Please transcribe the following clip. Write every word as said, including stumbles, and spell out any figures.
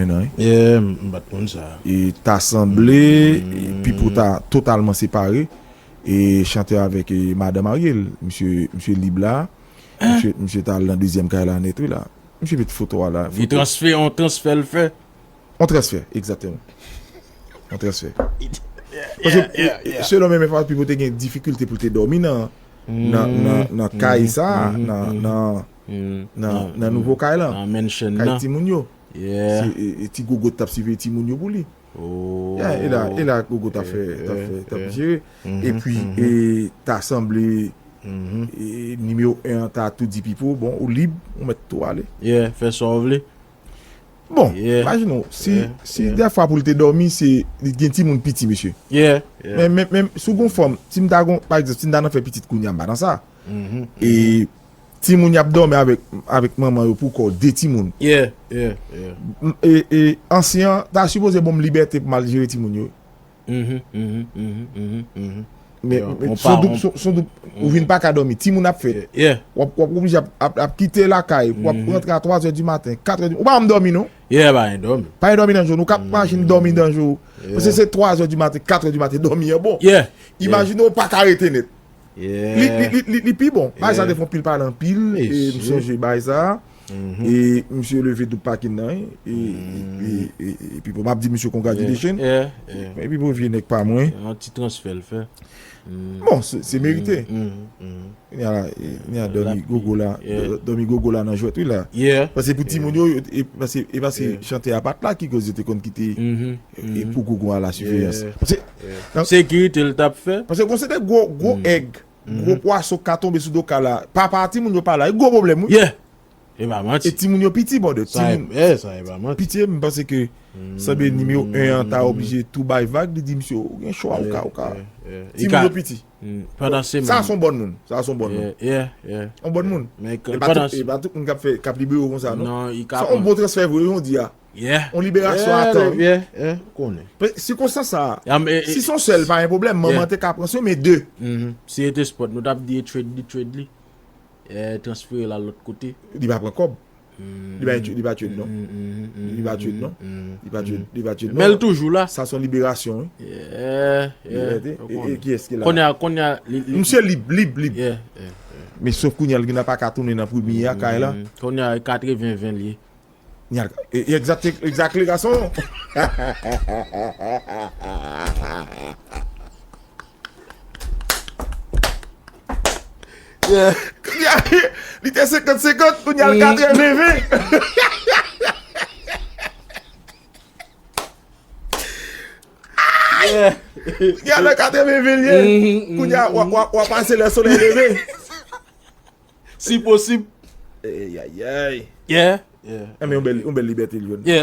Nan, wi. Yeah, m pa t konn sa. E ta sanble, e Pipo ta totalman separe. E chante avèk, e, madanm Ariel, misye, misye lib la. Misye, misye ta al nan dezyèm kay la nèt, wi, la. Misye met foto a la. Li transfè, on transfè l fè. On transfè, egzakteman. On transfè. Paske, e, e, selon menm enfòmasyon, Pipo te gen difikilte pou l te dòmi nan, nan, nan, nan kay sa, nan, nan, nan, nan nouvo kay la. Nan mansion nan. Kay timoun yo. Yeah. Se, e, e ti gogo t ap siveye timoun yo pou li. Oh. Yeah, e la, e la gogo t ap fè, t ap fè, t ap jere. Epi, e, ta sanble, e, nimewo en an ta tou di Pipo, bon, ou lib, ou mèt tou ale. Yeah, fè sa w vle. Bon, imajine w, si, si dèfwa pou l te dòmi, se, li gen timoun piti, mesye. Yeah, yeah. Men, men, men, si w gon fanm, si m ta gon, pa egzanp, si m ta nan fè pitit kounye a, m pa nan sa. E timoun y ap dòmi avèk, avèk manman yo pou kò, de timoun. Yeah, yeah, yeah. M, e, e, ansyen an ta sipoze ban m libète pou m al jere timoun yo. Mhm, mhm, mhm, mhm, mhm. Men, men, on se yon pa, doub, on se, se yon doub, ou vin pa ka dòmi. Timoun ap fèt. Yeah, yeah. W ap, w ap oblije ap, ap, ap kite lakay, w ap rantre a twa zè di maten, kat è di, ou pa janm dòmi, non? Yeah, pa janm dòmi. Pa janm dòmi nan jou, nou ka imajine dòmi nan jou. Yeah. Paske se twa zè di maten, kat è di maten, dòmi an bon. Yeah, yeah. Imajine w pa ka rete nèt. Yeah. Li, li, li, li, li pi bon. Bagay sa te fè anpil pale anpil, e m sonje bagay sa. E misye leve doub pakin nan, e, e, e, e, e Pipo, m ap di misye congratulation. Yeah, yeah. Epi pou vye nèg pa mwen. Yon ti transfè l fè. Bon, se, se merite. Kounye a la, e, kounye a dòmi gogo la, dò-, dòmi gogo la nan jwèt, wi la. Yeah. Paske pou timoun yo, yo, e, paske, e paske chantè a pa t la ki koz yo te konn kite, e, pou gogo a la siveyans. Paske, nan sekirite l t ap fè. Paske gon seri de gwo, gwo èg, gwo pwason ka tonbe sou do kay la. Papa timoun yo pa la. E gwo pwoblèm, wi. Yeah. E pa manti. E timoun yo piti, bòdè. Sa e, timoun, eh, sa e pa manti. Piti, m panse ke sanble nimewo en an ta oblije tou bay vag, li di misye, ou gen chwa, ou ka, ou ka. Timoun yo piti. Pandan semenn. Sa se yon bòn moun. Sa se yon bòn moun. Yeah, yeah, yeah. Yon bòn moun. Men e pa tout, e pa tout moun k ap fè, k ap libere w konsa, non. Non, i ka. Sa yon bon transfè vre, jan w di a. Yeah. Yon liberasyon a tan, wi. Yeah, yeah, konnen. Men sikonstans sa a, si se yon sèl, pa gen pwoblèm, manman te ka pran swen, men de. Si se te spòt, nou t ap di e trade li, trade li. Eh, transfere l al lòt kote. Li pa pran kòb. Li pa, li pa trade, non. Li pa trade, non. Li pa trade, li pa trade, non. Men l toujou la. Sa se yon liberasyon, wi. Yeah, yeah. Libète. E, e kiyès ki la? Kounye a, kounye a, li, li, misye lib, lib, lib. Yeah, yeah, yeah. Men sof kounye a, li gen pa ka tounen nan premye a kay la. Kounye a, katreven ven li ye. Kounye a, e, e egzakte, egzakte, gason. Yeah. Kounye a, li te senkant senkant, kounye a l katreven ven. Yeah. Kounye a l katreven ven li ye. Kounye a, w a, w a, w a pase lè solèy leve. Si posib. Ayayay. Yeah, yeah. Enben, yon bèl, yon bèl libète l jwenn.